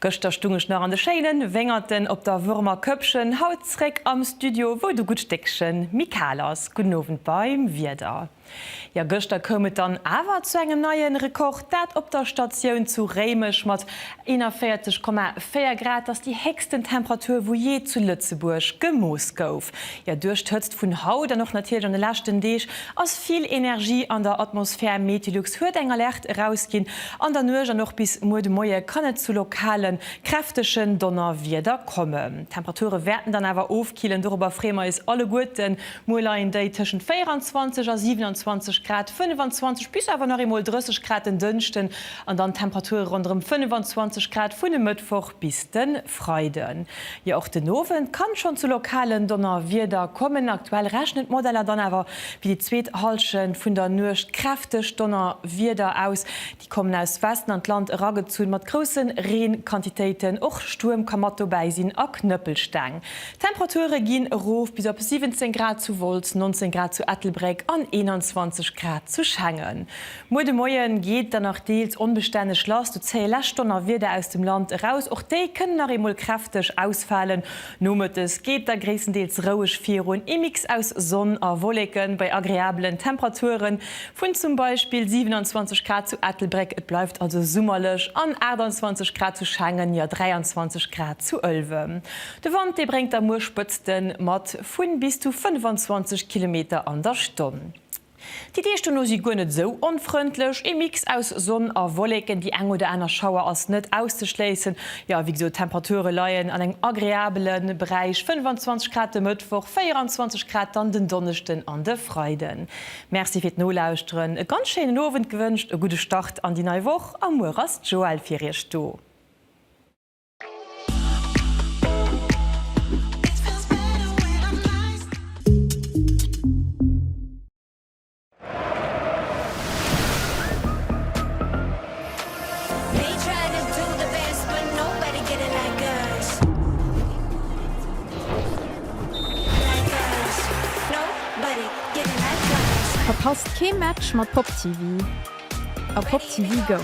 Gëschter stung ech nach an de schéinen Wéngerten op der Wurmer Köppchen, haut zréck am Studio, wou et e gutt Stéckchen méi kal ass. Gudden Owend beim Wieder. Jo, gëschter koum et dann awer zu engem neie Rekord, dat op der Statioun zu Réimech mat 41,4 Grad. Dat ass déi héchsten Temperatur, wou jee zu Lëtzebuerg gemooss gouf. Jo, duerch d'Hëtzt vun haut an och natierlech an de leschten Deeg ass vill Energie an der Atmosphär. Meteolux huet eng Alerte erausginn. An der Nuecht an och bis muer de Moie kann et zu lokale kräftegen Donnerwieder kommen. D'Temperature wäerten dann awer ofkillen, dorobber freeë mer eis alleguerten. Muer leien déi tëschent 24 a 27 Grad, 25 bis awer nach eemol 30 Grad den Dënschden an dann Temperature ronderëm 25 Grad vun e Mëttwoch bis de Freiden. Jo, och den Owend kann schonn zu lokalen Donnerwieder kommen. Aktuell rechnen d'Modeller dann awer fir déi zweet Hallschent vun der Nuecht kräfteg Donnerwieder aus. Déi kommen aus Westen an d'Land eragezunn mat grousse Reenquantitéiten. Och Stuerm ka mat dobäi sinn a Knëppelsteng. D'Temperature ginn erof bis op 17 Grad zu Wolz, 19 Grad zu Ettelbréck an 21 Grad zu Schengen. Muer de Moie geet dann nach deels onbestänneg lass, do zéie lescht Donnerwieder aus dem Land eraus. Och déi kënnen nach eemol kräfteg ausfalen. Nomëttes geet da gréisstendeels roueg virun, ee Mix aus Sonn a Wolleken bei agreabelen Temperaturen vun zum Beispill 27 Grad zu Ettelbréck, et bleift also summerlech, an 28 Grad zu Schengen, jo 23 Grad zu Ëlwen. De Wand, dee bréngt da muer Spëtzte mat vun bis zu 25 Kilometer an der Stonn. Déi Deeg dono si guer net esou onfrëndlech, ee Mix aus Sonn a Wolleken, déi eng oder aner Schauer ass net auszeschléissen. Jo, wéi gesot, d'Temperature leien an engem agreabele Beräich, 25 Grad de Mëttwoch, 24 Grad dann den Donneschden an de Freiden. Merci fir d'Nolauschteren, e ganz schéinen Owend gewënscht, e gudde Start an déi nei Woch a muer ass d'Joëlle fir Iech do. Verpasst kee Match mat Pop TV a Pop TV Go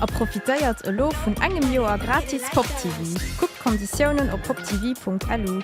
a profitéiert elo vun engem Joer gratis Pop TV. Kuckt d'Konditiounen op poptv.lu.